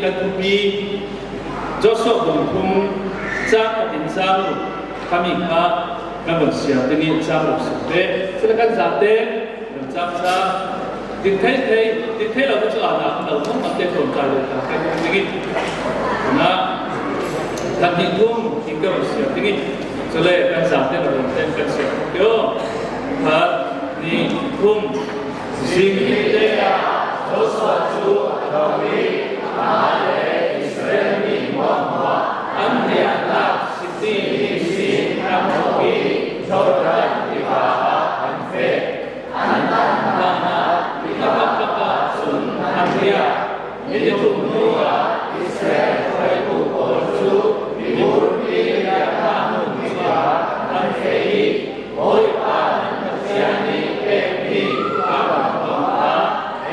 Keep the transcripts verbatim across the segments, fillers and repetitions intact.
Kan thupi Joshua bung thum, chang khat in chang ruk, khami kha kan vun siar ding i chang ruk sung te. Cule kan zate kan chang sa, din thei thei, din thei lo cu a na kan lo mong mong te tontai lo ta kan ding i na kan ni thum in kan vun siar ding i, cule kan zate lo mong te kan siar ding i. Khat, ni, thum. Zing te ah Joshua cu a tho i, amah le Israel mi hmuahhmuah an hniahnak Siddim ihsin an thawk i, Jordan tiva ah an feh. An tan hlanah tiva kap ahcun an riak. Nihin hnu ah Israel khuaitu pawl cu miburpi riahnak hmun ah an feh i, Bawipa nan Pathian nih pekmi ram kha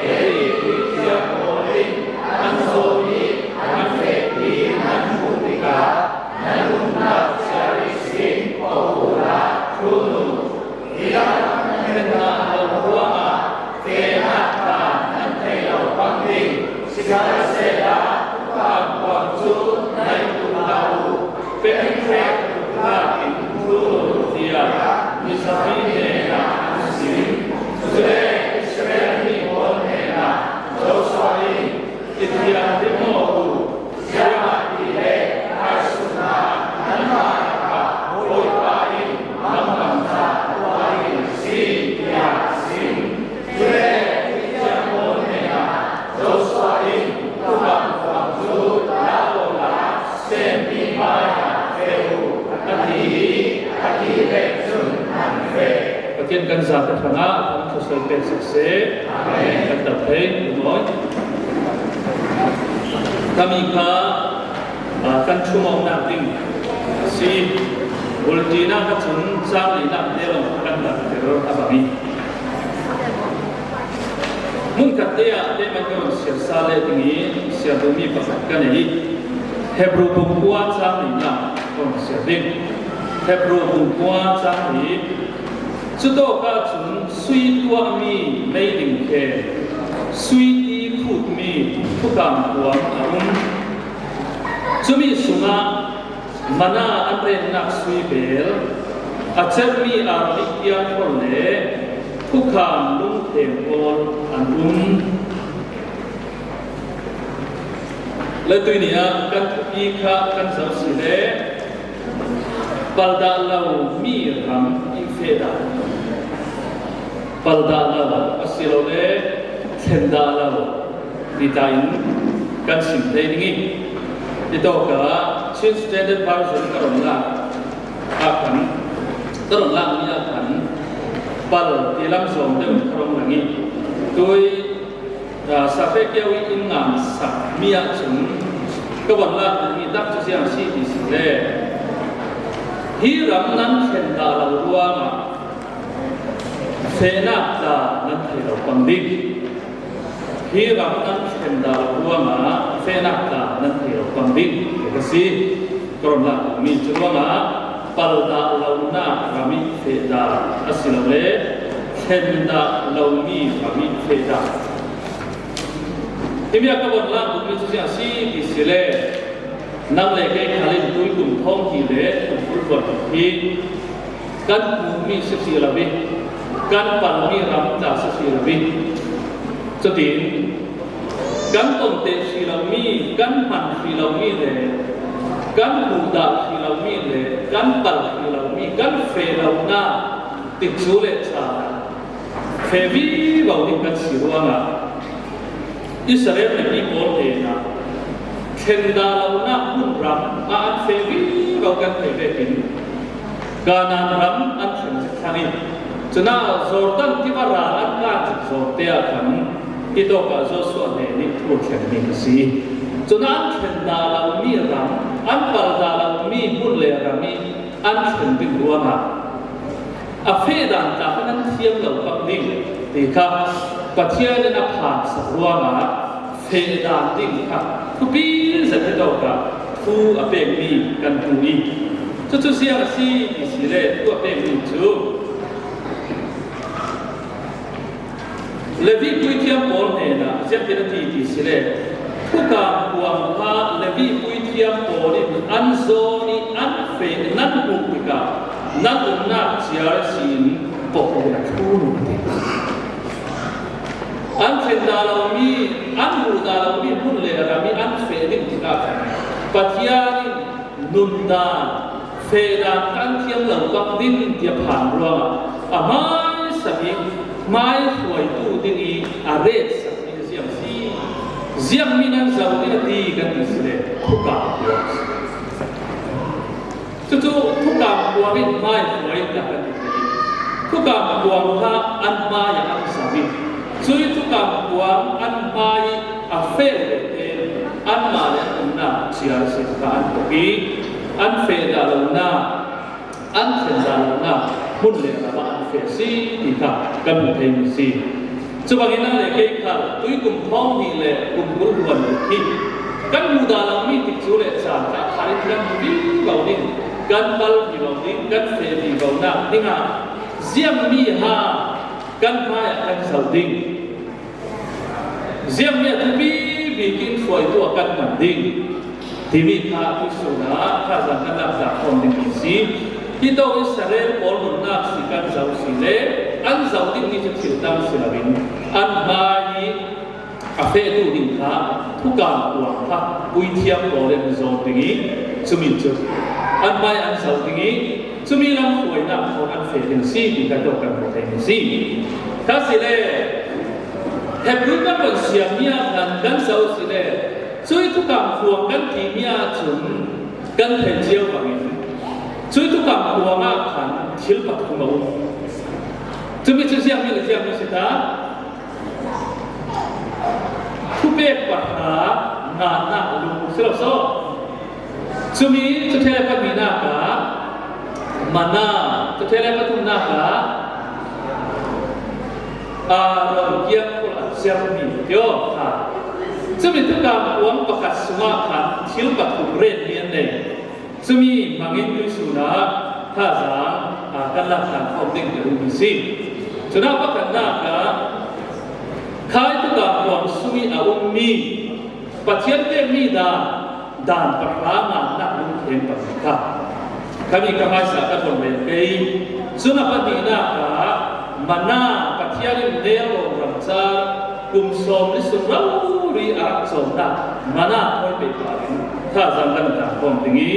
Eli puithiam pawl in an zawh i an fehpi nan hmuh tikah nan umnak ciar ihsin ko uhla ṭhum u. Hi ram nan ṭhennak lo ruangah fehnak dan nan thei lo pang ding, sihmanhsehlaw thukam kuang cu nai tuk hlah u. Pek hrek tuk hlah in ṭhum u, tiah mizakmi hnenah an sim. Cule Israel mi pawl hnenah Joshua in, i thianghlim maw u, ziangahtile ngaihsutnak nanmah lakah Bawipa in mangbangza tuah ding a si, tiah a sim. Cule puithiam pawl hnenah Joshua in thukam kuang cu la awla semmi hmaiah feh u, a ti i a ti hleh cun an feh. Pathian kan zate hrangah kan thlusual pek sik seh. Kan tat thei, mawi. Khami kha, aa, kan ṭhumawknak ding a si. Bulṭinak ahcun cang linak te lawng kan langhter a bang i, hmunkhat te ah teman ka run siar sa le ding i, siar duhmi pakhat ka nei i, Hebru bung kua cang linak ka run siar ding. Hebru bung kua cang li. Cutawk ahcun sui tuahmi meiding khe sui ti khutmi thukam kuang a um. Cumi sungah mana an rennak sui bel, a cermi Aaron i kiangkol le thukam lungthem pawl an um. Le tuini ah kan thupi kha kan zoh si le, paldah lo mi ram i feh dah, paldah lo asilole thlendah lo ti ta in kan sim thei ding i, hitawkah Chin Standard Version ka run lak ah khan, ka run lakmi ah khan pal ti lam zawng deuh ka run lang i, tui Aa, Safekeu i in ngansak mi ahcun ka von lak dingmi tak cu ziang si ti si le, hi ram nan thlen dah lo ruangah fehnak tla nan thei lo pang ding. Hi ram nan thlen dah lo ruangah fehnak tla nan thei lo pang ding ti ka si. Ka run lak dingmi cu ruangah paldah lonak ram i fehdah asilole thlendah lomi ram i fehdah. Himi a ka von lak duhmi cu ziang si ti si le, nang le kei khal in tuikum thawng hi le tumpul buan hi kan hmuhmi si si lo i, kan palmi ram tla si si lo i, cutin kan ton teh si lomi, kan hman si lomi le kan hmuhdah si lomi le kan pal si lomi kan feh lonak tikcu le caan feh vivo ding kan si ruangah Israel mipi pawl hnenah thlendah lonak hmun ram ah an feh vivo kan theih vekin Kanaan ram an thlen zik thlang i, cunah Jordan tiva ral an kan zik zawk te ah khan hitawkah Joshua hnen nih thu a thlenmi a si. Cunah an thlendah lomi ram, an paldah lomi hmun le ram i an thlen ding ruangah a fehdan tla kha nan thiam lo bak ding ti kha Pathian in a phansak ruangah fehdan ding kha thupi zet hi tawkah thu a pekmi kan hmu i, cucu ziang a si ti si le thu a pekmi cu Levi puithiam pawl hnenah ziangtin a ti ti si le, thukam Thiam pawl in an zawn i an feh nan hmuh tikah nan umnak ciar sin pawh na thu nung ti. An thlen dah lomi, an hmuh dah lomi hmun le ram i an feh ding tikah khan Pathian in nundan, fehdan kha an thiam lo bak ding tiah phan ruangah a hmaisam i hmaihruaitu ding i a retsak ding ziang si. Ziangmi nan zoh ding a ti kan ti si le thukam kuang si. Cucu thukam kuang in hmaihruai dah kan ti. Thukam kuang kha an hmai ah an zam in, cui thukam kuang an hmai a feh vete anmah le an umnak ciar sin kha an pok i an feh dah lonak, an thlen dah lonak hmun le ram ah an feh si ti kha kan hmuh thei mi si. Cu bangin a le kei khal tuikum thawng hnih le kum kul hluan hi kan hmuh dah lomi tikcu le caan kha a khan in kan hmu vivo ding, kan pal vivo ding, kan feh vivonak dingah ziangmi ha kan hmaiah kan zoh ding. Ziangmi a thupi bik in hruaitu a kan hman ding timi kha tuisun ah thazaang kan lakzak khawm ding hi si. Hi tawh Israel pawl nunnak si kan zoh si le an zoh dingmi cu thil dang si loin an hmai i a fehtu ding kha thukam kuang kha puithiam pawl in an zawn ding i cumi cu an hmai an zoh ding i cumi lam hruainak thawn an feh ding si ti kha tawh kan hmuh thei ding si. Kha si le Hebru kan von siammi ah khan kan zoh si le cui thukam kuang kan timi ah cun kan thei cio bangin cui thukam kuang ah khan thil pathum a um. Cumi cu ziangmi le ziangmi si ta? Thupek pahra ngannak lung si lo saw. Cumi cathele pahnihnak ah mana, cathele pathumnak ah Aaron kiangkhol a cermi tio kha. Cumi thukam kuang pakhat sungah khan thil pathum retmi an nei. Cumi hmangin tuisun ah thazaang a kan laktan khawm ding ka duhmi si. Cunah pakhatnak ah khai thukam kuang sung i a ummi Pathian pekmi dan, dan pahra ngannak lungthin pahnih kha khami ka hmaisa ka ton ve kei. Cun a pahnihnak ah mana Pathian in nelrawn ramcar kum sawm ni sung rori a rak cawmnak mana thawi pei pah in thazaang kan tan khawm ding i,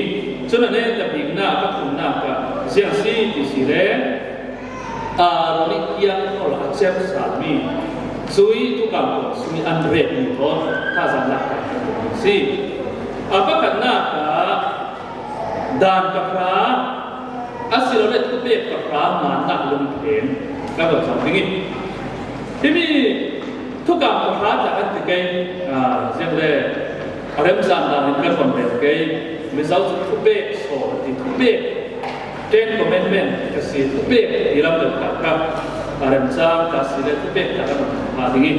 cun a neta biknak a pathumnak ah ziang si ti si le Aaron i kiangkhol a cem salmi cui thukam kuang sung i an retmi thawn thazaang laktak kan si. A pakhatnak ah dan pahra a si lo le thupek pahra ngannak lungthin kan lo cang ding i, himi thukam pahra tla kan ti kei, aa, ziang le a remzan dan in kan von rel kei. Mizo cu thupek saw a ti, thupek Ten Commandment ka si, thupek i lam deuh kha kha a remcang ka si le thupek kha kan hmang ding i,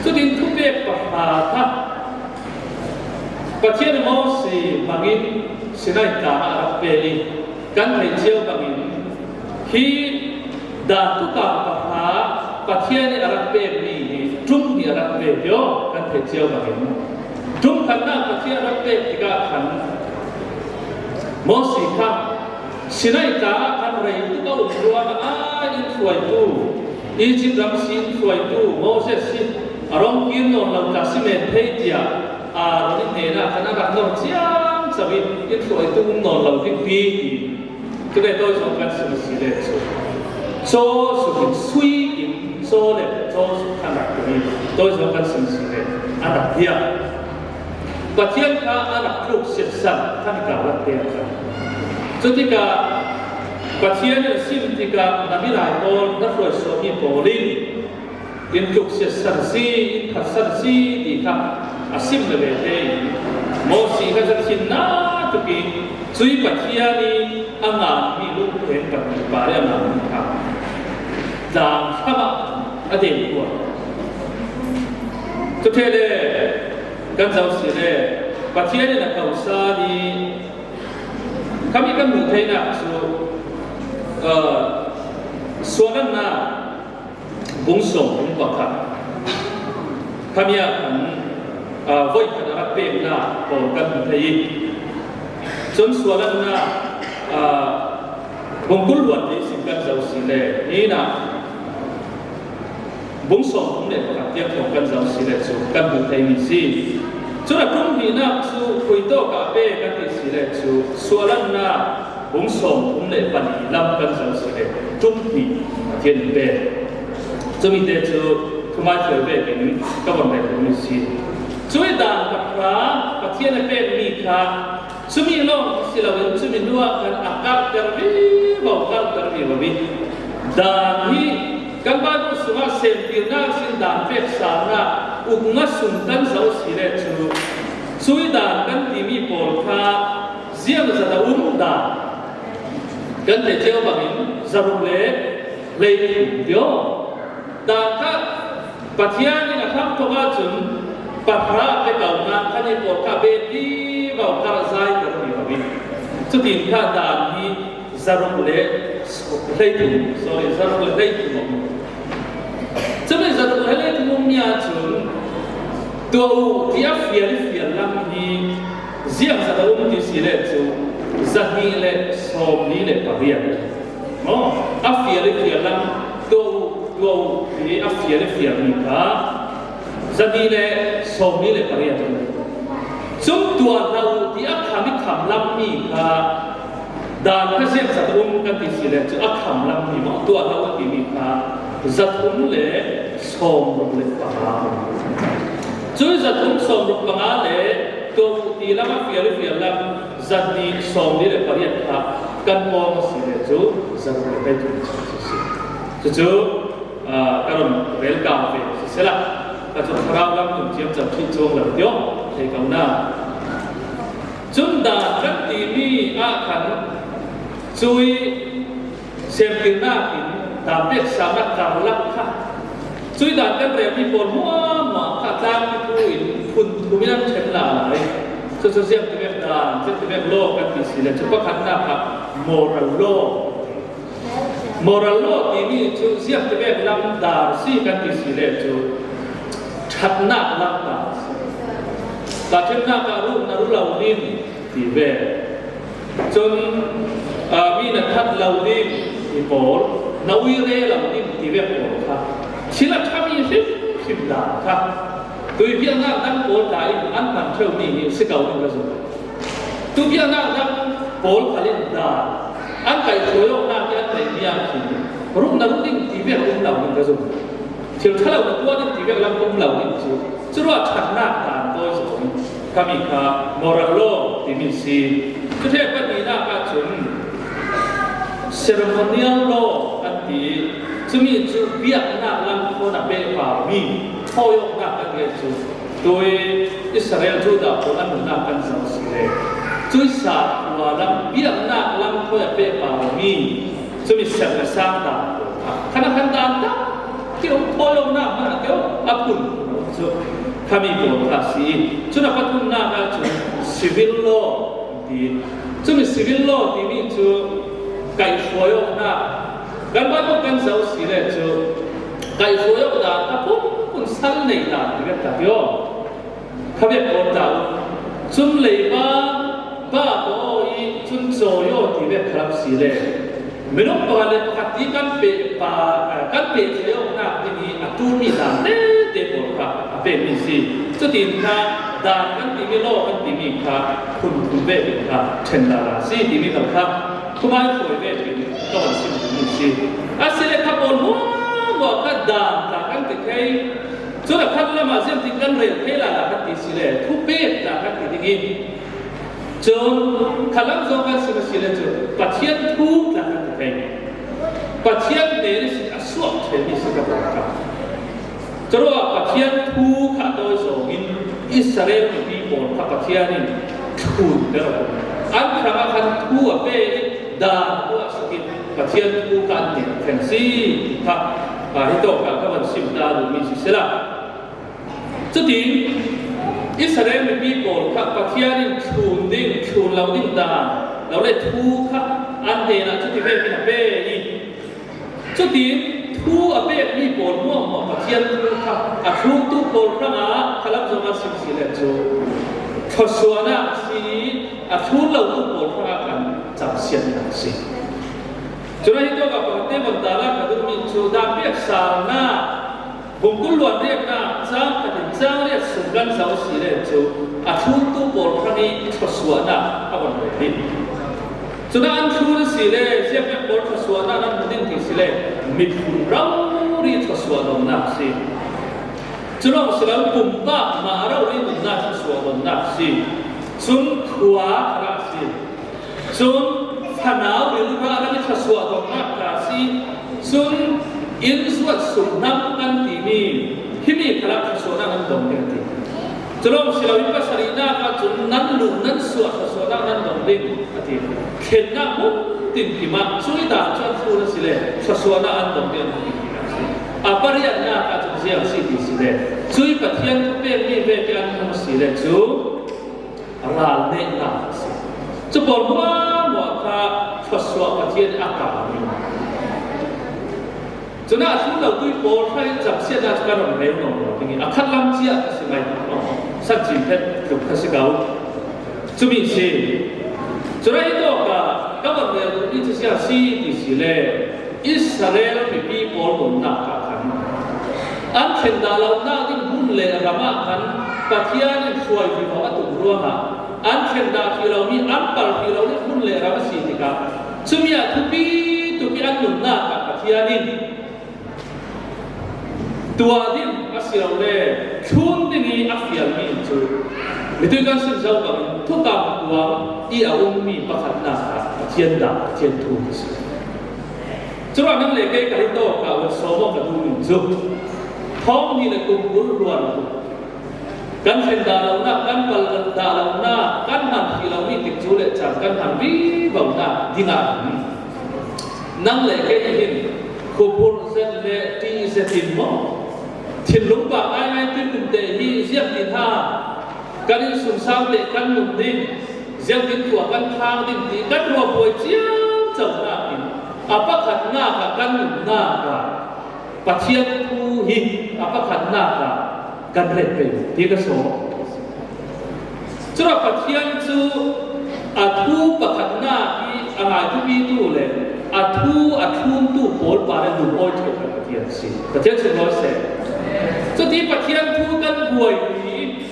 cutin thupek pahra kha Pathian in Moses hmangin Sinai tlang ah a rak pe i kan theih cio bangin hi dan thukam pahra Pathian i a rak pekmi hi ṭum hnih a rak pe cio kan theih cio bangin ṭum khatnak Pathian a rak pek tikah khan Moses kha Sinai tlang ah khan rei tuk a um ruangah aa in hruaitu, Egypt ram si in hruaitu Moses hi a rong kir nawn lo ta si men thei tiah Aaron i hnenah khan a rak nor ciamco in in hruaitu um nawn lo ding pi ti. Cule tawi zong kan sim si le cu caw suk in sui in caw le caw suk khan rak tum in tawi zong kan sim si le a rak hiam? Pathian kha a rak tluk siatsan khan i karlak te a khan. Cutikah Pathian in a sim tikah na milai pawl na hruai suahmi pawl in in tluk siatsan si, in phatsan si ti kha a sim le ve te in Moses kha zathinna tuk i cui Pathian i a nganmi lungphen pahnih pale a nganmi kha tlang hramah a den kuat. Cu ṭheh le kan zoh si le Pathian in a ko sal i khami kan hmuh theinak cu, aa, suahlannak bung sawm bung pakhat khami ah khan Aa, voikhat a rak pekna pawl kan hmu thei i, cun sualanna, aa, bung kul luat nih sin kan zoh si le, hinah bung sawmthum le pakhat tiang thawng kan zoh si le cu kan hmu theimi si. Cun a ṭum hnihnak cu khui tawk ah pe kan ti si le cu sualanna bung sawmthum le pali lam kan zoh si le ṭum hnih Pathian in pe. Cumi te cu thumai hruai vekin ka von rel duhmi si. Cui dan pahra Pathian a pekmi kha cumi lawng si loin cumi hnuah khan a kalhter vivo, kalhter vivo i dan hi kan Baibal sungah semtirnak sin dan pek sannak uknga sung kan zoh si le cu cui dan kan timi pawl kha ziangzat a um dan kan ti cio bangin zaruk le hleithum tio. Dan kha Pathian in a hram thawk ahcun pahra a pe ko nain khan hi pawl kha bet vivo, karh zai vivo i. Cutin kha dan hi zaruk le hleithum, sorry, zaruk le hleithum a um. Cumi zaruk le hleithum ummi ahcun tuah u ti a fial i fial lam hi ziangzat a um ti si le cu zahnih le sawmli le pariat. Maw, a fial i fial lam tuah u, tuah u ti a fial i fialmi kha zahnih le sawmli le pariat a um. Cun tuah hlah u ti a kham i kham lammi kha dan kha ziangzat a um kan ti si le cu a kham lammi maw, tuah hlah u timi kha zathum le sawmruk le panga. Cui zathum sawmruk panga le tuah u ti lam a fial i fial lam zahnih sawmli le pariat kha kan pawng a si le cu zaruk le hleithum a si. Cucu, aa, ka run rel kau ve siseh la, ka cu thlarau lam tum ciamco ṭhih cuang lo tiawh thei ko na. Cun dan kan timi ah khan cui semtirnak in dan pek sannak karlak kha, cui dan kan relmi pawl hmuahhmuah kha tlangpi thu in phun thum in an ṭhen lala i, cucu ziang tivek dan, ziang tivek law kan ti si le cu pakhatnak ah moral law. Moral law timi cu ziang tivek lam dar si kan ti si le cu ṭhatnak lam dar si. Tahṭhimnak ah ruh na ru lo ding ti ve. Cun, aa, mi na that lo ding ti pawl, na uire lo ding ti vek pawl kha thil a ṭhami hrimhrim dan kha tuipiaknak dang pawl ta in an hman ṭheumi hi si ko ding ka zumh. Tuipiaknak dang pawl khal in dan an kaihhruai awknak i an neihmi ah khin ruh na ru ding ti vek a um lo ding ka zumh. Thil ṭha lo na tuah ding ti vek lam um lo ding cu, curuah ṭhatnak dan tawi zawng khami kha moral law timi si. Cu ṭheh pahnihnak ahcun ceremonial law an ti. Cumi cu biaknak lam khawn a pehpar mi thawiawknak kan ti cu, tui Israel Judah pawl an nunnak kan zoh si le, cui sa khua lam biaknak lam thawi a pehpar mi cumi serh le sang dan pawl kha khan a khan dan tak tiu, thawiawknak hmanh a tiu, a phun cu khami pawl kha si. Cun a pathumnak ah cun civil law an ti. Cumi civil law timi cu kaihhruai awknak, kan Baibal kan zoh si le cu kaihhruai awk dan a phunphun sal nei dan ti vek ta tiu. Kha vek pawl ta u. Cun leiba, ba kaw i cun cawi aw ti vek kha lam si le, minung pakhat le pakhat ti kan peh pa, eh, kan peh thei awknak ding i a ṭulmi dan tete pawl kha a pekmi si. Cutin kha dan kan timi, law kan timi kha phunphun vekin kha ṭhen lala si timi kha kha thumai hruai vekin ka van sim dingmi si. A si le kha pawl hmuahhmuah kha dan tla kan ti thei. Cun a khat lam ah ziangtin kan rel thei lala kan ti si le, thupek tla kan ti ding i, cun khat lam zong kan sim a si le cu Pathian thu tla kan ti thei. Pathian hnen ihsin a suak ṭhenmi si ka pawl kha. Curuah Pathian thu kha tawi zawngin Israel mipi pawl kha Pathian in ṭhun ter a um. An hrangah khan thu a pe i dan a tuahsak in Pathian thu kha an hnen thlen si kha, aa, hitawk ah ka van sim ta duhmi si sila. Cutin Israel mipi pawl kha Pathian in thlun ding, thlun lo ding dan lo le thu kha an hnenah cuti vekin a pe i, cutin Thu a pek mi pawl muahmuah Pathian thu kha a thluntu pawl hrangah khalam zong a sim si le cu thluasuahnak a si i a thlun lotu pawl hrangah khan camsiatnak a si. Cun ahi tawk ah pakhat te von ta la ka duhmi cu dan pek salnak, bungkul luan riatnak cang khat in cang riat sung kan zoh si le cu a thluntu pawl hrang i thluasuahnak a von rel ding. Cun an thlun si le ziangvek pawl thluasuahnak nan hmu ding ti si le miphun rori thluasuah donnak si. Cu lawng si lo pumpak mah rori nunnak thluasuah donnak si. Cun khua kha si. Cun fanau rilra lam i thluasuah donnak ta si. Cun inn zuat sung hnam kan timi himi khalah thluasuahnak nan dong ding a ti. Cu lawng si lo in pasarihnak ah cun nan luh nan suah thluasuahnak nan dong ding a ti. Thlennak hmun tinkim ah cui dan cu an thlun a si le thluasuahnak an dong ding an dong ding a si. A pariatnak ah cun ziang si ti si le cui Pathian thu pekmi vek i an hmu si le cu ral nehnak a si. Cu pawl hmuahhmuah kha thluasuah Pathian a kami. Cun a thlun lotu pawl kha in camsiatnak cu ka ram rel nawn lo ding i a khat lam cia ka si ngai hna. San cin phet tluk kha si ko. Cumi si. Cun a i tawk ah ka ram rel duhmi cu sia si ti si le Israel mipi pawl nunnak ah khan an thlen dah lonak ding hmun le ram ah khan Pathian in hruai vivo a tum ruangah an thlen dah hrih lomi, an pal hrih lo ding hmun le ram a si tikah cumi ah thupi tuk i an nunnak ah Pathian in tuah ding a si lo le thlun ding i a fialmi in cu mitui kan sim zo bangin thukam kuang i a ummi pakhatnak ah Pathian dah, Pathian thu a si. Curuangah nang le kei ka ri tawk ah a sawm awk ka duhmi cu thawng hnih le kum kul hluan kan thlen dah lonak, kan pal dah lonak, kan hman hrih lomi tikcu le caan kan hman vivonak dingah hin nang le kei hin khuphurh zet le ṭih zet in maw? Thinlung bak ngaingai tuikum te hi ziangtin ha kan innsungsang te kan nun ding, ziangtin tuah kan khang ding ti kan ruahbuai ciamco nakin a pakhatnak ah kan nunnak ah Pathian thu hi a pakhatnak ah kan ret pei ti ka sawm. Curuangah Pathian cu a thu pakhatnak hi a ngaithupitu le a thu a thluntu pawl par in lungawi ṭheu kan Pathian a si. Pathian sunglawi seh. Cuti Pathian thu kan buai i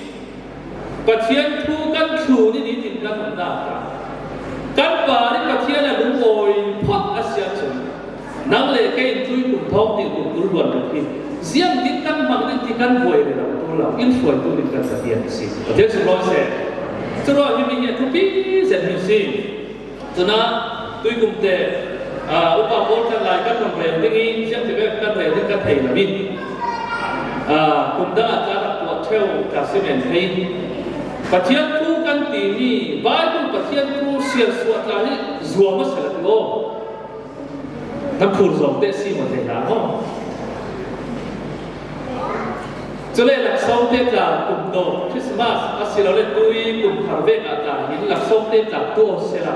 Pathian thu kan thlun i nitin kan nunnak ah kan par i Pathian a lungawi phawt a si ahcun nang le kei in tuikum thawng hnih kum kul hluan ruk hi ziangtin kan hmang ding ti kan buai rero ṭul lo in hruaitu ding kan Pathian a si. Pathian sunglawi seh. Curuangah himi hi a thupi zetmi si. Cun ah tuikum te, aa, upa pawl kan lai kan rel ding i ziangtin kan rel ding ka thei lo i, aa, kum dang ah tla rak tuah ṭheu ka si men thei. Pathian thu kan timi Baibal Pathian thu siarsuah tla hi zuam a si lo ti aw. Nan phur zawng te si maw thei hna maw? Cule laksawng te tla kum dawh Christmas a si lo le tui kum thar vek ah tla hin laksawng te tla tuah aw sela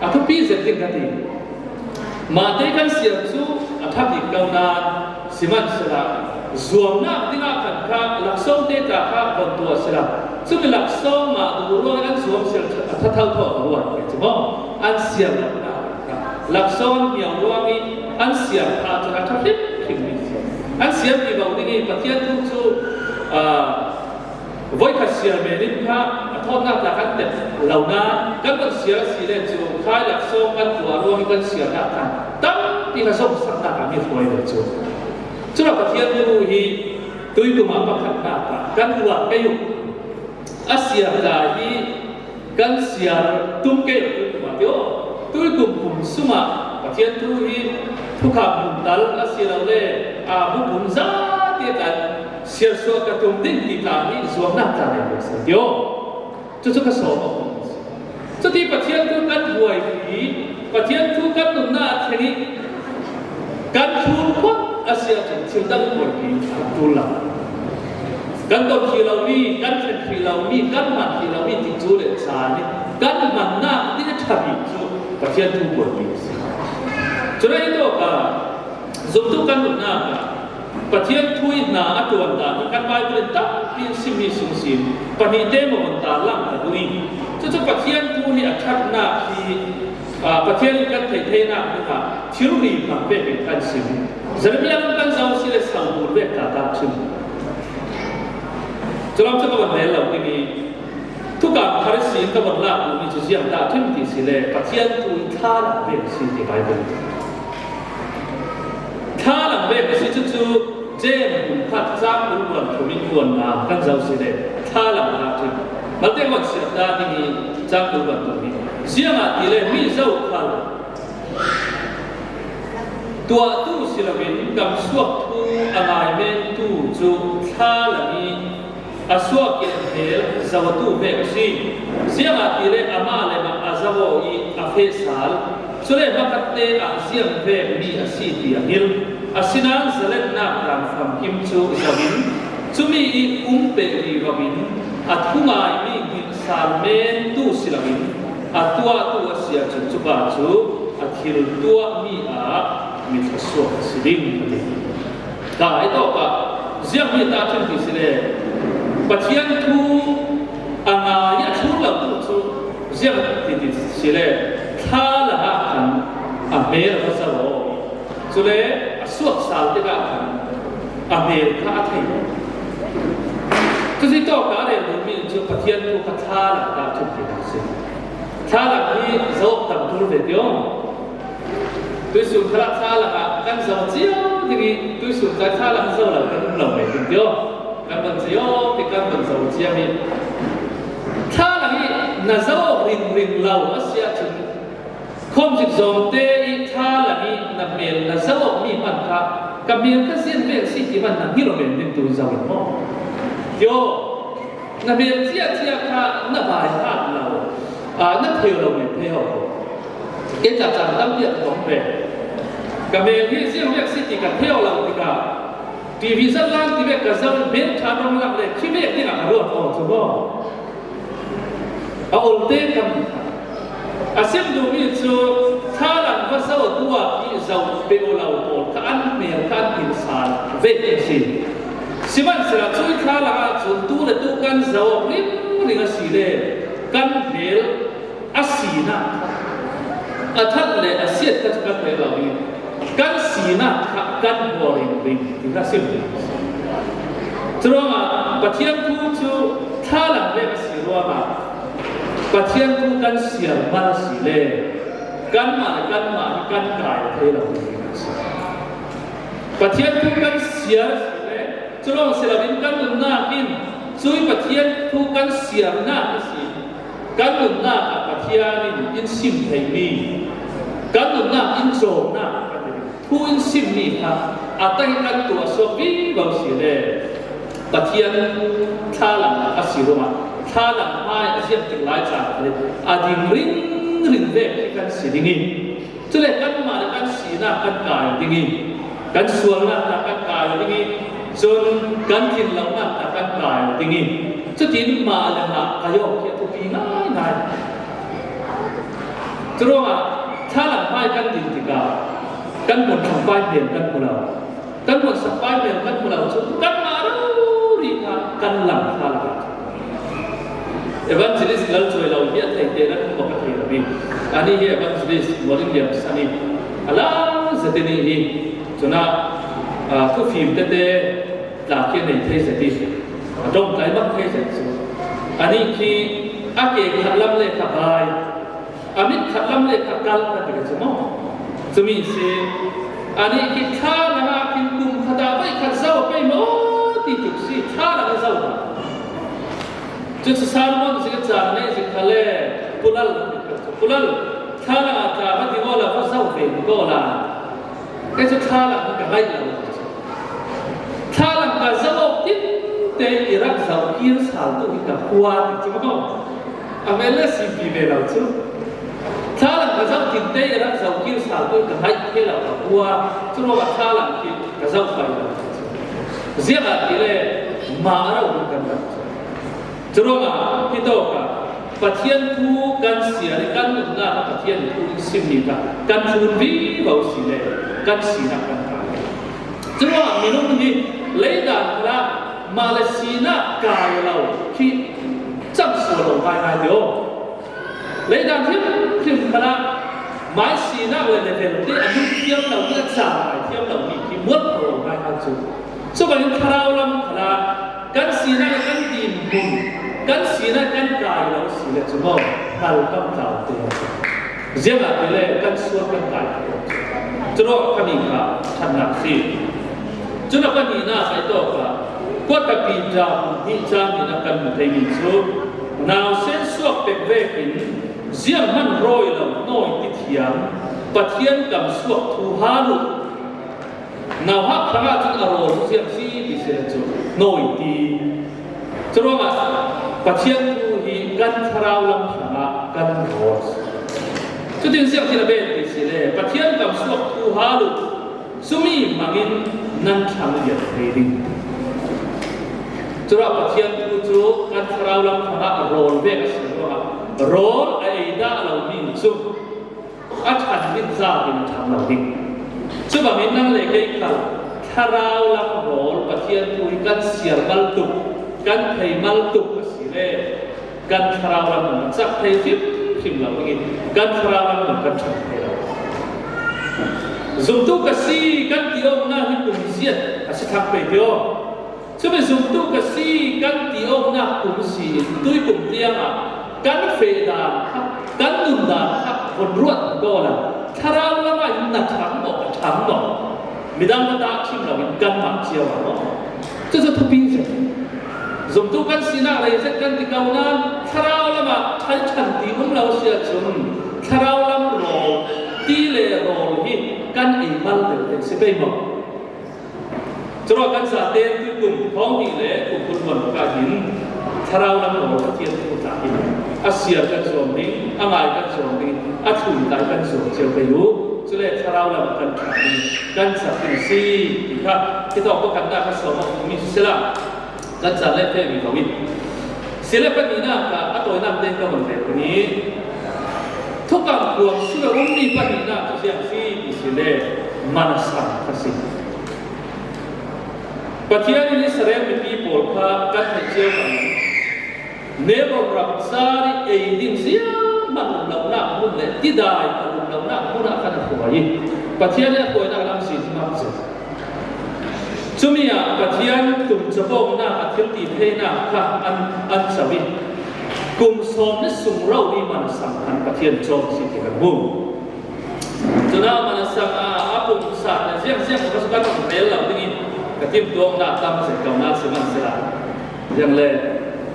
a thupi zet ding ka ti. Mahte kan siar cu a ṭha bik ko nain sihmanhsehlaw zuamnak dingah khan kha laksawng te tla kha von tuah sela cumi laksawng mah duh ruangin an zuam siar a ṭha thotho ruat ve cu maw? An siar lo. Laksawng an hmiau ruang i an siar hna cun a ṭha hrimhrim mi si. An siar vivo ding i Pathian thu cu, aa, voikhat siar men in kha a thawtnak tla kan tep lo nain kan von siar a si le cu khai laksawng kan tuah ruang i kan siarnak khan tampi kha zomhsaknak ah mi hruai ve cu. Cun Pathian thu hi tuikum ah pakhatnak ah kan ruat kei uh. A siar tla hi kan siar tum kei lo tuikum ah ti aw. Tuikum pum sungah Pathian thu hi thukham hmun tal a si lo le, aa, bu pum zate kan siarsuah ka tum ding ti tla hi zuamnak tla nei lo si ti aw. Cucu ka sawm a um. Cuti Pathian thu kan buaipi, Pathian thu kan nunnak a thleng i kan thlun phawt a si ahcun thil dang buaipi a ṭul lo. Kan ton hrih lomi, kan thlen hrih lomi, kan hman hrih lomi tikcu le caan i kan hmannak ding a ṭha bik cu Pathian thu buaipi a si. Cun a i tawk ah Zumtu kan nunnak ah Pathian thu i hna a ṭuan dan hi kan Bible in tampi in simmi sung sin pahnihte maw vun tarlang ka duh i, cucu Pathian thu hi a ṭhatnak hi, aa, Pathian in kan theih theinak dingah thilri hmang vekin kan sim. Jeremiah lam kan zoh si le sangpul vek ta ta ṭhin. Culam cu ka van rel lo ding i, thukam thar si in ka van lak duhmi cu ziang ta ṭhin ti si le Pathian thu i thlalang vek si ti Bible. Thlalang vek a si cucu James bung khat cang kul vuan thum in kuan nga kan zoh si le thlalang ta ṭhin. Malte kan siat ta ding i cang kul vuan thum hi. Ziangahtile mi zokhal tuahtu si loin kamsuak thu a ngaimentu cu thlalang i a suak in hel zotu vek a si. Ziangahtile amah le mah a zoh i a feh sal. Cule hmakhatte ah ziang vekmi a si ti a hngilh. Asinain zalennak dang famkim cu zoh in cumi i um peh vivo in a thungaimi hngilh sal mentu si loin a tuahtu a si ahcun cupa cu a thil tuahmi ah mi thluasuak a si ding a ti. Ka i tawk ah ziangmi ta ṭhin ti si le Pathian thu a ngai a ṭhur lo tu cu ziang ti ti si le thlalang ah khan a hmel a va zoh aw. Cule a suak sal tikah khan a hmel kha a thei. Cucu tawk ah a rel duhmi in cu Pathian thu kha thlalang ta ṭhin ti a si. Thlalang hi zoh tam ṭul ve ti aw. Tuisun khalah thlalang ah kan zoh cio ding i tuisun kai thlalang zoh lo kan um lo ve ding tio. Kan van cio ti kan van zoh cio mi thlalang i na zoh ringring lo a si ahcun khawmzik zawngte i thlalang i na hmel na zoh mi hman kha ka hmel ka zian ve a si ti hman na hngilh aw men ding tu zoh in maw? Tio. Na hmel ciahciah kha na baihat lo, aa, na theu lo men thei ho. Kei ca caan tampi a ka tong ve. Ka hmel hi ziang vek si ti ka theu lo tikah T V zat lang ti vek ka zoh hmel ṭha dong lak le khi vek dingah ka ruat aw cu maw? A olte kam a sim duhmi cu thlalang va zoh duak i zoh peuh lo pawl kha an hmel kha an hmil sal ve a si. Sihmanhsehlaw cuih thlalang ahcun tu le tu kan zoh ringring a si le kan hmel a sinak kha a ṭhat le a siat kha cu kan hmel lo i kan sinak kha kan hmuh ringring ti kha sim ding. Curuangah Pathian thu cu thlalang vek a si ruangah Pathian thu kan siar mal a si le kanmah le kanmah hi kan kai thei lo ding a si. Pathian thu kan siar a si le, cu lawng si loin kan nunnak in cuih Pathian thu kan siarnak a si. Kan nunnak ah Pathian in in sim theimi, kan nunnak in cawmnak kan ti. Thu in simmi kha a tei kan tuah suak vivo si le Pathian thlalang a si ruangah thlalang hmai a ziam tik lai caan khal in a ding ringring vek hi kan si ding i, cule kanmah le kan sinak kan kai ding i, kan sualnak hna kan kai ding i, cun kan thinlonak hna kan kai ding i, cutin mah le mah kai awk hi a thupi ngaingai. Curuangah thlalang hmai kan din tikah kan hmuan tlangpai hnen kan hmu lo, kan hmuan sakpai hnen kan hmu lo cu kanmah rori kha kan lang thlalang. Evangelist Lalcuai lo hi a theite nan hmuh ka thei lo i, anih hi evangelist Mualing Liam San i a lang zet i nih hi. Cun ah, aa, thufim tete tla khi a nei thei zet i a ṭongtlai bak thei zet cu anih khi a ke khat lam le kha bai, a mit khat lam le kha kal kan ti kha cu maw? Cumi si. Anih khi thlalang ah khin kum khat ah veikhat zoh pei maw ti tuk si, thlalang a zoh hna. Cucu Salmon zik caan nei zik kha le pulal, pulal thlalang ah tla va ding awla va zoh ve ko la. Kei cu thlalang ka ngaih lo. Thlalang ka zoh awk tinte i rak zoh kir sal tu hi ka khua ti cu maw? A hmel le simpi ve lo cu. Thlalang ka zoh tinte i rak zoh kir sal tu hi ka ngaih thei lo ka khua. Cu ruangah thlalang khi ka zoh pai lo. Ziangahtile mah a rau kan rak. Curuangah hitawk ah Pathian thu kan siar i kan nunnak ah Pathian thu in simmi kha kan thlun vivo si le kan sinak kan kai. Curuangah minung hi leidan khalah mah le sinak kai lo khi changsual lo ngaingai deuh. Leidan hrimhrim khalah mai sinak le level te a nung thiam lo, a cang thiam lo mi khi muat lo ngaingai cu. Cubangin thlarau lam khalah kan sinak le kan dinhmun, kan sinak kan kai lo si le cu maw, hngal kam tlau te. Ziangahtile kan sual kan kai. Curuangah kha ni kha ṭhatnak si. Cun a pahnihnak ah tawk ah kuat a pi ṭa hnih caan hnih nak kan hmu theimi cu nausen suak pek vekin zianghman rawi lo nawi ti thiam Pathian kam suak thu hal uh. Nauhak hrangah cun a rawl cu ziang si ti si le cu nawi ti. Curuangah Pathian thu hi kan thlarau lam hrangah kan rawl. Cutin ziang ti na bet ti si le Pathian kam suak thu hal uh. Cumi hmangin nan ṭhang lian thei ding. Curuangah Pathian thu cu kan thlarau lam hrangah rawl vek a si ruangah rawl a ei dah lomi cu a ṭhan ding zatin a ṭhang lo ding. Cubangin nang le kei khal thlarau lam rawl Pathian thu hi kan siar mal tuk, kan thei mal tuk a si le kan thlarau lam kan cak thei hrimhrim lo ding i kan thlarau lam kan ṭhang thei lo. Zumtu ka si kan ti awknak hi kum ziat a si thang pei ti aw. Cumi zumtu ka si kan ti awknak kum si in tuikum tiangah kan feh dan kha, kan nun dan kha vun ruat ko la thlarau lamah in na ṭhang maw, ka ṭhang maw? Midang ka dah ṭhim lo in kanmah cio ah maw? Cucu thupi zet. Zumtu kan sinak lei zet kan ti ko nain thlarau lamah ṭhan ṭhan ti um lo si ahcun thlarau lam rawl ti le rawl hi kan ei mal deuh si pei maw? Curuangah kan zaten tuikum thawng hnih le kum kul hmuan ka hin thlarau lam rawl Pathian thu tla in a siar kan zuam ding, a ngai kan zuam ding, a thlun lai kan zuam cio pei uh. Cule thlarau lam kan ṭha ding kan sak ding a si ti kha hitawk pakhatnak kan sawm awk mi si sila kan caan le feh mi ko in si le pahnihnak ah a tawinak te ka vun rel ding i thukang kuang sung a ummi pahnihnak cu ziang si ti si le manasang kha si. Pathian in Israel mipi pawl kha kan hnaih cio hmanh Nebron ram caan i ei ding zianghman um lonak hmun le tidai a um lonak hmun ah khan a hruai i Pathian i a hruainak lam zin hmang cio. Cumi ah Pathian tum cabawknak a thil ti theinak kha an, an co i kum sawm ni sung rori manasang khan Pathian cawm si ti kan hmu. Cunah manasang ah a pumsat le ziangziang kha kan rel lo ding i ka timhtuahnak tam zet ko nak si man si lai. Ziang le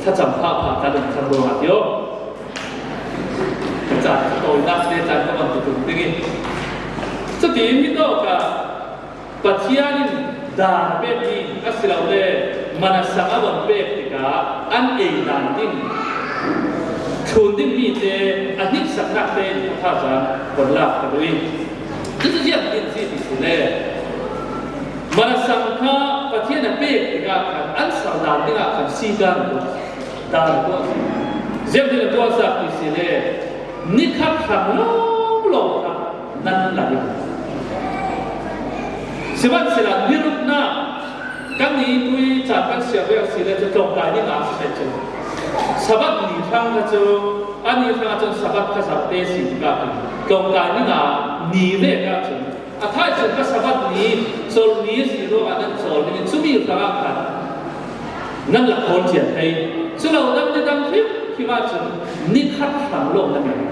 thlacam phahphah ka ding thang ruangah tio. Ka caan ka tawinak te caan ka van tutum ding i cutin hi tawk ah Pathian in dan a pekmi a si lo le manasang a van pek tikah an ei dan ding thlun dingmi te a hniksaknak tein a thazaang kan lak ka duh i cucu ziang ding si ti si le manasang kha Pathian a pek tikah khan an sal dan dingah khan si kan duh. Dan a tuah si. Ziangtin a tuahsak ti si le nikhat hrang lawlaw kha nan la ding. Sihmanhsehlaw niruknak kan ni tui caan kan siar ve a si le cu tlawngkai ni nga si ve cu. Sabbath ni hrang kha cu a ni hrang ahcun Sabbath kha zarhte si tikah tlawngkai ni nga ni ve ahcun A thaizing ka Sabbath ni, colh ni a si ruangah nan colh ding i, cumi hrangah khan nan la khawl cia thei. Cu lo dang le dang hrimhrim ahcun nikhat hrang lawng nan ngei.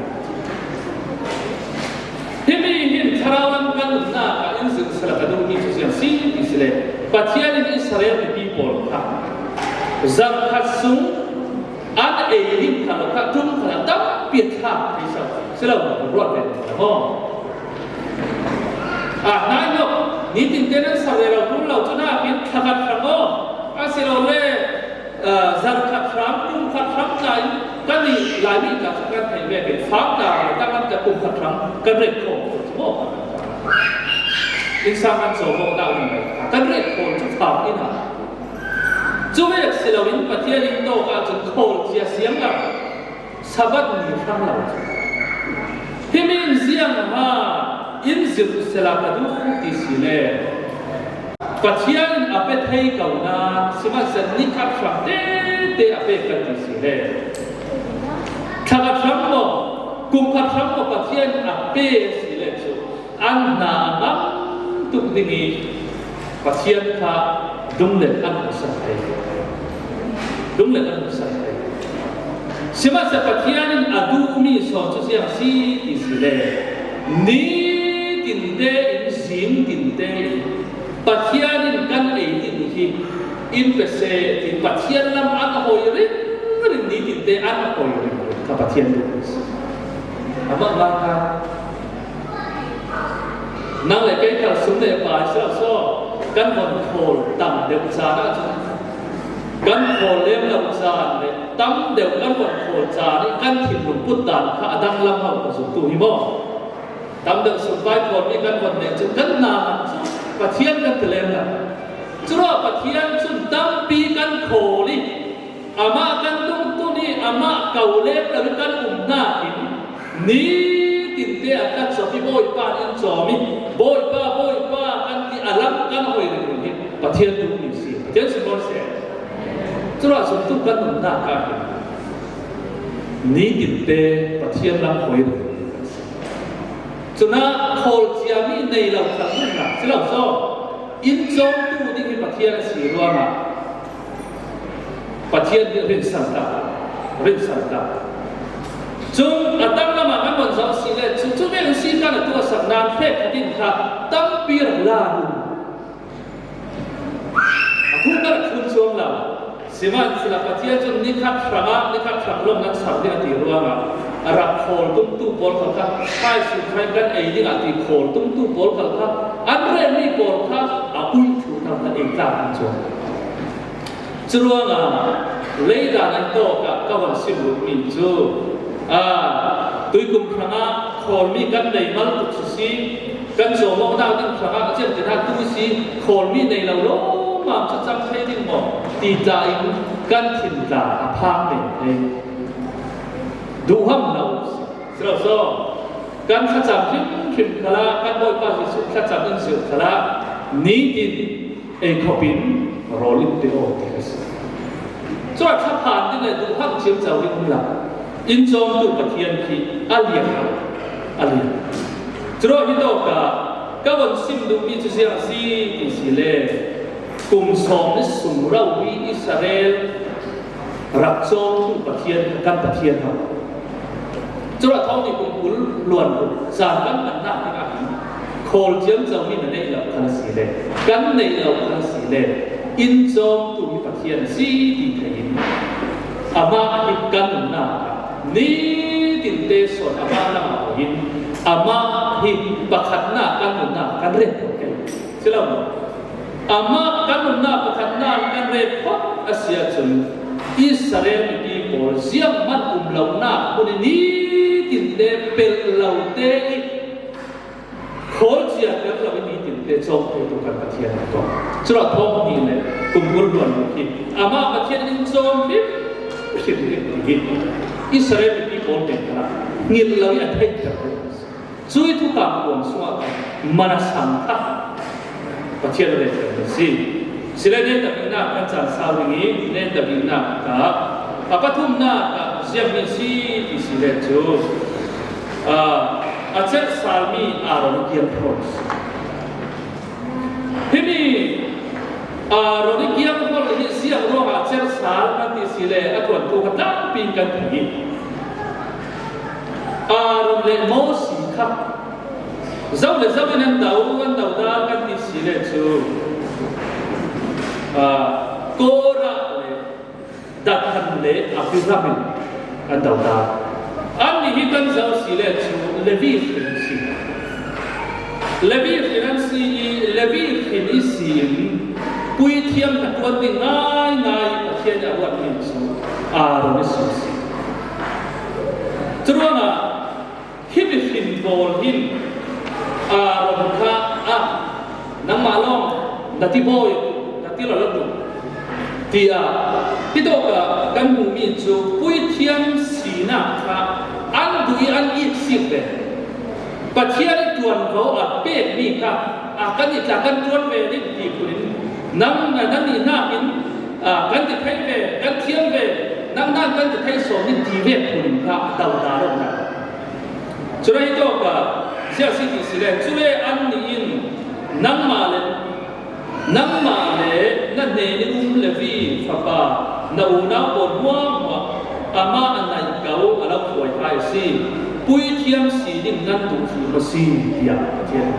Himi hin thlarau lam kan nunnak ah in zin sala ka duhmi cu ziang si ti si le, Pathian in Israel mipi pawl kha zarhkhat sung an ei ding kha lo kha, ṭum kha lo, tampi a thlak thei so si lo, ruat ve maw? Ah, hnainawk, nitin te nan sa ve lo, ṭul lo, cu nakin thla khat hrang aw, a si lo le, ah, zarh khat hrang, kum khat hrang tla in kan i Laimi tla cu kan theih ve, fangta lai tang an ka kum khat hrang kan ret khawh cu maw? Innsang kan cawm awk nak kan ret khawh cu fang in a. Cu ve si loin Pathian in tawk ahcun khawl cia siang lo. Sabbath ni hrang lo. Himi in ziang ha in zirh sela ka duh ti si le. Pathian in a pe thei ko nan, sihmanhsehlaw ni khat hrang tete a pek kan ti si le, thla khat hrang maw, kum khat hrang maw Pathian in a pe si le chu, an hna a ngam tuk ding i Pathian kha dunglet an hmuhsak thei. Dunglet an hmuhsak thei. Sihmanhsehlaw Pathian in a duhmi sawn cu ziang si ti si le, ni tinte in, zing tinte in Pathian in kan ei ding hi, in pe seh ti Pathian lam an hawi ringring, ni tinte an hawi ringring kha Pathian duhmi si. Amah ngai kha. Nang le kei khal sum le pai si lo saw, kan von khawl tam deuh caan ah cun, kan khawl lem lo caan le tam deuh kan von khawl caan i kan thinlung put dan kha a dang lam hau ka zumtu hi maw? Tam deuh sum pai khawlmi kan von nek cun kan hna cu Pathian kan ti lem lo. Curuah Pathian cun tampi kan khawl i, amah kan dungtun i, amah ko lem lo i kan um hna in, ni tinte a kan cawm i, Bawipa in cawm i, Bawipa, Bawipa kan ti a lam kan hawi ringring hi Pathian duhmi si. Pathian sunglawi seh. Curuah zumtu kan umnak ah hin ni tinte Pathian lam hawi ringring kan si. Cun a khawl ciami nei lo kha hmun hna si lo saw, in cawmtu ding hi Pathian a si ruangah Pathian hi rinsan ta, rinsan ta. Cun a tanglam ah kan von zoh si le, cu, cu vek si kan a tuahsak nan hrekkhat in kha tampi rak la run. A thu kan a thlun cuang lo. Sihmanhsehlaw Pathian cun ni khat hrangah, ni khat hrang lawng nan ser ding a ti ruangah a rak khawl tumtu pawl khal kha, hmaisung kha kan ei ding ah ti khawl tumtu pawl khal kha, an relmi pawl kha a ui thluh kha ei tlak an cuang. Curuangah leidan an tawk ah ka von sim duhmi cu, aa, tuikum hrangah khawlmi kan nei mal tuk sisi, kan cawmawknak ding hrangah a ciamtin ah tu si, khawlmi nei lo lawmmam cu cam thei ding maw ti tla in kan thin tla a phang men thei. Duhham lo si lo saw, kan thlacam hrimhrim khalah, kan Bawipa Jesuh thlacam in zirh khalah, nitin ei khawpin rawl in pe aw ti ka si. Cuah thlaphan ding le duhham ciamco ding um lo. In cawmtu Pathian khi a lian lo, a lian. Curuah hi tawkah ka von sim duhmi cu ziang a si ti si le, kum sawm ni sung romi Israel rak cawmtu Pathian kan Pathian hau. Curuah thawng nih kum kul luan ruk zan kan hmannak dingah hin khawl ciamcomi na neih lo khan a si le, kan neih lo khan a si le, in cawmtu hi Pathian a si ti thei in, amah hi kan nunnak ah ni tinte sawn amah lam ah in, amah hi pakhatnak kan nunnak kan ret ko ke si lo maw? Amah kan nunnak pakhatnak kan ret phawt a si ahcun, Israel mipi pawl zianghman um lonak hmun i ni tinte pelh lo te i khawl ciatter lo i ni tinte cawm theitu kan Pathian a tong. Curuah thawng hnih le kum kul luan hi amah Pathian in cawm hrim hrim hi Israel mipi pawl hnen khalah ngilh lo i a theihter. Cui thukam kuang sungah khan man a sang kha Pathian a relter a si. Sile neta biknak kan caan sau ding i neta biknak ah a pathumnak ah ziangmi si ti si le cu, aa, a cerhsalmi Aaron kiang thawng si. Himi Aaron i kiang holh hi ziang ruangah cerhsal kan ti si le a tuantu kha tampi kan thei. Aaron le Mosi kha zo le zo in an do, an do dan kan ti si le cu, aa, Korah le Dathan le Abiram in an do ta. Annih hi kan zoh si le cu Levi hrin si. Levi hrin an si i Levi hrin i si in puithiam hna tuan ding ngaingai Pathian i a ruatmi cu Aaron i si si. Curuangah, himi hrin pawl hin Aaron kha, ah, nangmah lawng na ti bawi, na ti lawlaw tuk, tiah hitawkah kan hmuhmi cu puithiam sinak kha an duh i an it sik ve. Pathian i tuanvo a pek mi kha, a kan i tla kan tuan ve ding ti khunin, nang na nan i nakin, a, kan ti thei ve, kan thiam ve, nang nan kan ti thei sawm ni ti ve khunin kha a dau da lo na. Cule hi tawka, sia si ti si le, cule an ni in, nangma le, nangma le na hnenin um Levi fapa, na unau pawl hmuahhmuah, ama a naih kau a lo thuai hai si, puithiam si ding nan duh hi maw si, tiah Pathian.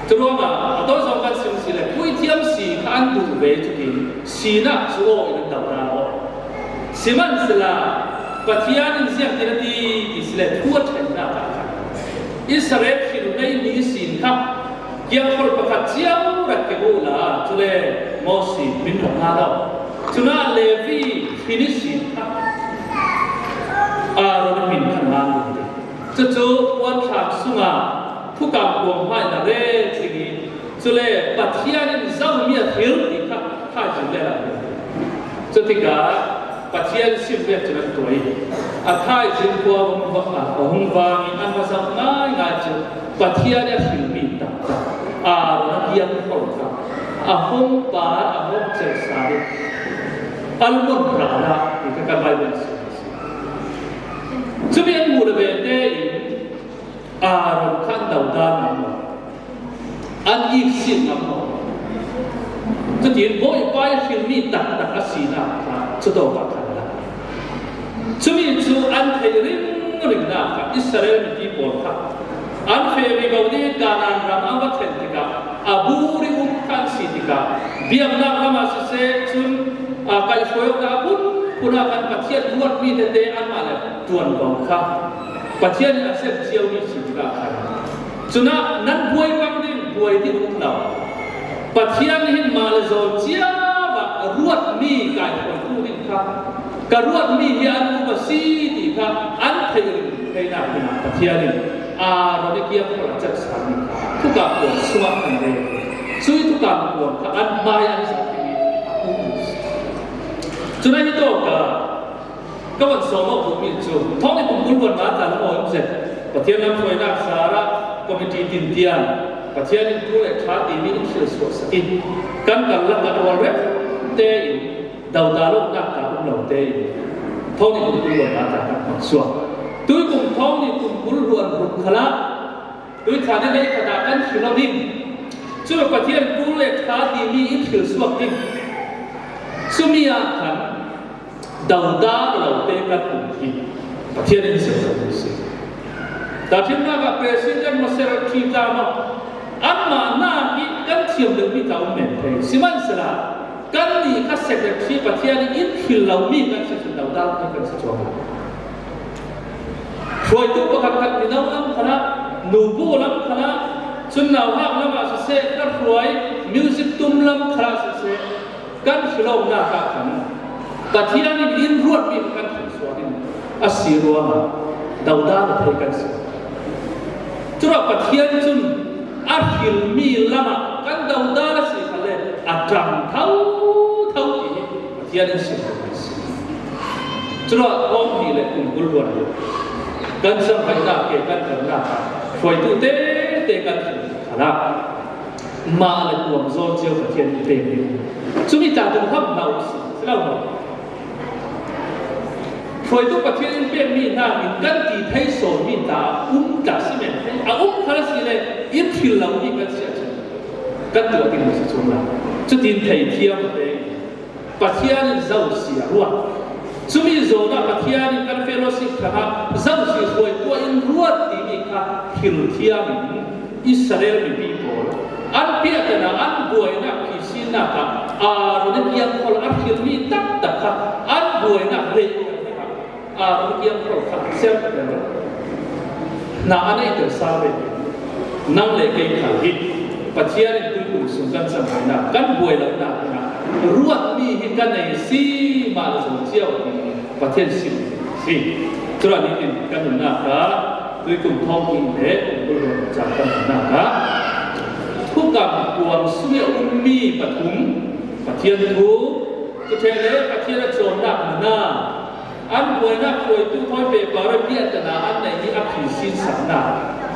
Curuangah, a tawn zong kan sim si le, puithiam si kha an duh ve cutin, sinak cu aw in an dau ta aw. Sihmanhsela, Pathian in ziangtin a ti, ti si le, thu a ṭhennak ah khan Israel thil nei mi sin kha, kiangkhol pakhat ciau rat ke uh la, cule Mosi min rak nga lo. Cunah Levi thil i sin kha, Aaron min kha ngan ding te. Cucu puanthlam sungah thukam kuang hmai na ret ding i, cule Pathian in zomi a thil ti kha thaizing le rak ding. Cutikah Pathian sim vek cun an tuai. A thaizing khua a hung va-, a hung vang i an va zoh ngaingai cu Pathian i a hrilmi taktak Aaron a kiangkhol kha a hong pa a hong celsa ding. Almon rala ti kha kan Bible a si. Cumi an hmuh le ve tein Aaron kha an dodal ngam lo, an iksin ngam lo. Cutin Bawipa i hrilmi taktak a sinak kha cutawk ah khan a la. Cumi cu an theih ringringnak kha Israel mipi pawl kha an feh vivo ding Kanaan ram an va thlen tikah a bur i um kha an si tikah biaknak lamah siseh cun, aa, kaihhruainak phunphun ah khan Pathian ruatmi tete anmah le tuanvo kha Pathian in a sem ciomi si tikah khan, cunah nan buai pang ding, buai ding um lo. Pathian nih hin mah le zawn cio ah ruatmi kaihruaitu ding kha, ka ruatmi hi an um a si ti kha an theih ringring theinak dingah Pathian in Aaron i kiangkhol a cetsami kha thukam kuang sungah kan rel. Cui thukam kuang kha an hmai an zat ding i a um. Cunah hi tawka ka van sawm awk duhmi cu, thawng nih kum kul huan mata lam aw in zet. Pathian lam hruainak zarah committee tintian, Pathian in ṭul le ṭha timi in thil suahsak in kan karlak ah rualrem tein dodal awknak ka um lo tein thawng nih kum kul huan mata kan hmang suak. Tuikum thawng nih kum kul huan ruk khalah tuiṭha nih lei khatah kan hrilh lo ding. Cun Pathian ṭul le ṭha timi in thil suak ding. Cumi ah khan dodal lote kan um hi Pathian in zirhtu a si. Tahṭhimnak ah President maw, Secretary ta maw, anmah nak i kan thiam deuhmi ta um men thei. Sihmanhsela, kannih kha Secretary Pathian in in thil lomi kan si cun dodal kan si cuang lo. Hruaitu pakhatkhat mino lam khalah, nubu lam khalah, cun nauhak lamah siseh, ka hruai music tum lam khalah siseh, kan hrilhawmnak ah khan Pathian in in ruatmi kan hrilh suak in a si ruangah dodal a thei kan si. Curuangah Pathian cun a hrilmi lamah kan dodal a si khalle a ṭang thotho ti hi Pathian in sim kan si. Curuangah thawng hnih le kum kul huan kan cangvaihnak ke kan karnak hruaitu tete kan hrilh khalah mah le kuang zawn cio Pathian in pek ding. Cumi tla tung ham hna u si, si lo maw? Hruaitu Pathian in pekmi hna in kan ti thei sawnmi ta um ta si men thei. A um kha a si le in thil lomi kan si ahcun kan tuah ding si cuang lo. Cutin thei thiam te Pathian in zosia ruat. Cumi zawnah Pathian in kan fellowship hrangah zosia hruaitu in ruat timi kha hrilthiam in Israel mipi pawl an piahtan ah an buainak phihsinnak ah Aaron i kiangkhol a hrilmi taktak kha an buainak reh Aaron kiangkhol kha serhter hna a neihter sal ve. Nang le kei khal hi Pathian in tuikum sung kan cangvaihnak, kan buai lonak hna ruatmi hi ka nei si mah le zong cio ti Pathian sim si. Curuangah nitin kan nunnak ah tuikum thawng hnih le kum kul huan caan kan nunnak ah thukam kuang sung i a ummi pathum Pathian thu, cuṭheh le Pathian a cawnnak hna, an buai Nak kuai tu koi pe parai biat tana an nei ni a phi sin sakna.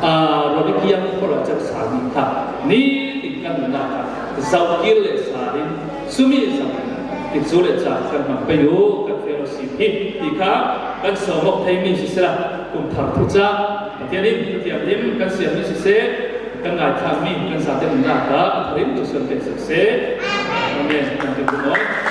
A, rodi kiang pora cak sa ni kha. Ni ting kan na kha. Zau kil le sa rin. Sumi sa rin. Tik su le cha kan man pe yu kan fellowship hi. Ti kha kan so mok thei mi si sila. Kum thar thu cha. Pathian in, Pathian in kan siam mi si se. Kan ngai thang mi kan sa te na kha. Rin tu sun te sak se. Amen. Kan tu no.